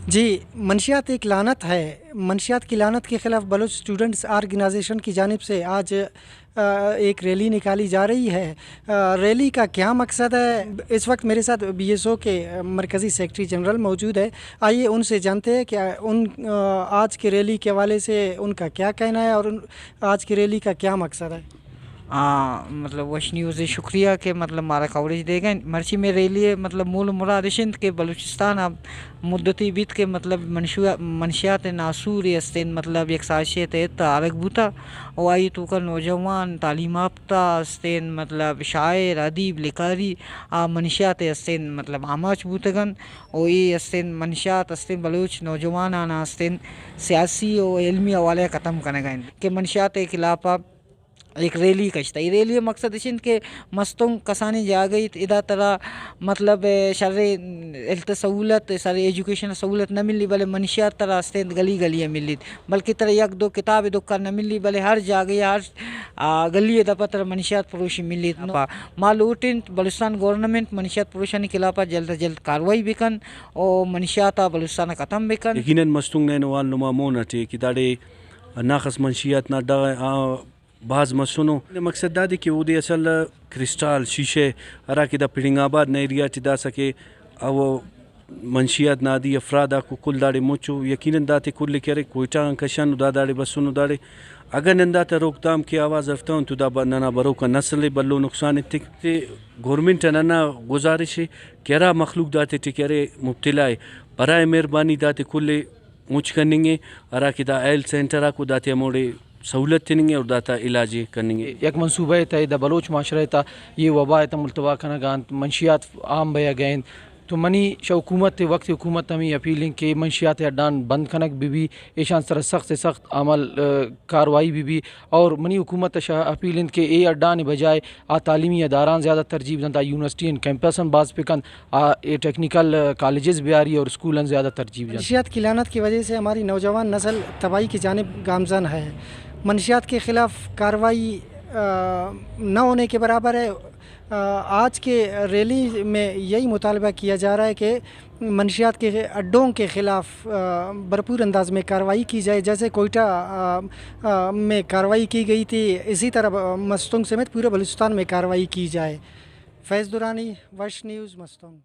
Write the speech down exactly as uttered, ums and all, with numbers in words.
جی، منشیات ایک لعنت ہے۔ منشیات کی لعنت کے خلاف بلوچ اسٹوڈنٹس آرگنائزیشن کی جانب سے آج، آ، ایک ریلی نکالی جا رہی ہے۔ آ، ریلی کا کیا مقصد ہے؟ اس وقت میرے ساتھ بی ایس او کے مرکزی سیکرٹری جنرل موجود ہے۔ آئیے ان سے جانتے ہیں کہ ان، آ، آج کے ریلی کے حوالے سے ان کا کیا کہنا ہے اور ان، آج کی ریلی کا کیا مقصد ہے۔ آ، مطلب وش نیوز ءِ شکریہ کہ مطلب مارا کوریج دیگن۔ مرچی مے ریلی ءِ مطلب مول و مراد اش انت کہ بلوچستان آ مدتی بیت کہ مطلب منشو-، منشیات ناسور ءِ استین مطلب یک سازشے تحت آرگ بوتا و آئی توکا نوجوان تعلیم یافتہ استین مطلب شاعر، ادیب، لکھاری آ منشیات ءِ استین مطلب آماچ بوتگن و ای استین منشیات استین بلوچ نوجوان آنا استین سیاسی و علمی حوالہ ءِ ختم کنگا انت کہ منشیات ءِ خلاف آ یک ریلی کشتہ۔ ای ریلی مقصد اش انت کہ مستونگ کسانیں جاگہ ایت، ادا ترا مطلب شرے ہیلتھ سہولت، شرے ایجوکیشن سہولت نہ ملی، بلے منشیات ترا استین گلی گلی آ ملیت، بلکہ ترا یک دو کتاب دکان نہ ملی، بلے ہر جاگہ آ، ہر، آ، گلی دپا ترا منشیات فروشی ملیت۔ ما لوٹن بلوچستان گورنمنٹ منشیات فروشانی خلاف آ جلد از جلد کاروائی بکن و منشیات آ بلوچستان آ ختم بکن۔ یقیناً مستونگ نینوال نما مون اٹی کہ داڑے ہنداخس منشیات نا اڈہ، آ، بھاز مسنو۔ مقصد دادے کہ اودے اصل کرسٹال، شیشہ، ہراکہ دا پڑنگ آباد نا ایریا ٹی داسہ کہ او منشیات نا عادی افراد آکو کل داڑے مچو، یقیناً داتے کل ئے کہ ارے کوئٹہ غان کشانو، دا داڑے بسنو داڑے۔ اگہ نن داتا روک تھام کہ آواز ہرفتون تو دا ب-، ننا بروکا نسل ئے بھلو نقصان ایتک۔ تے گورنمنٹ آن ہندا گزارش ءِ کہ ہرا مخلوق داتے ٹی کہ ارے مبتلا ءِ، برائے مہربانی داتے کل ئے مچ کننگ ءِ، ہراکہ دا ہیلتھ سینٹر آکو داتے ہموڑے سہولت تننگ ءِ اور داتا علاج ءِ کننگ ءِ۔ یک منصوبہ ءِ تہ دا بلوچ معاشرہ ءِ تہ یہ وبا ءِ تہ ملتوا کنگا انت، منشیات عام بیا گئے انت، تو منی شہ حکومت ءِ وخت حکومت ہمیں اپیل انت کہ منشیات اڈان بند کنگ بہ بی، ایشان سرا سخت سے سخت عمل، آ، کاروائی بہ بی، اور منی حکومت شہ اپیل انت کہ اے اڈان بجائے آ تعلیمی اداران زیادہ ترجیح دنت، آ یونیورسٹی ان کیمپس ان باز پکن، آ، اے ٹیکنیکل کالجز بیاری اور اسکول ان زیادہ ترجیح دنت۔ منشیات کی لعنت کی وجہ سے ہماری نوجوان نسل تباہی کی جانب گامزن ہے۔ منشیات کے خلاف کارروائی، آ، نہ ہونے کے برابر ہے۔ آ، آج کے ریلی میں یہی مطالبہ کیا جا رہا ہے کہ منشیات کے اڈوں کے خلاف، آ، بھرپور انداز میں کارروائی کی جائے، جیسے کوئٹہ، آ، آ، میں کارروائی کی گئی تھی، اسی طرح مستونگ سمیت پورے بلوچستان میں کارروائی کی جائے۔ فیض درانی، وش نیوز، مستونگ۔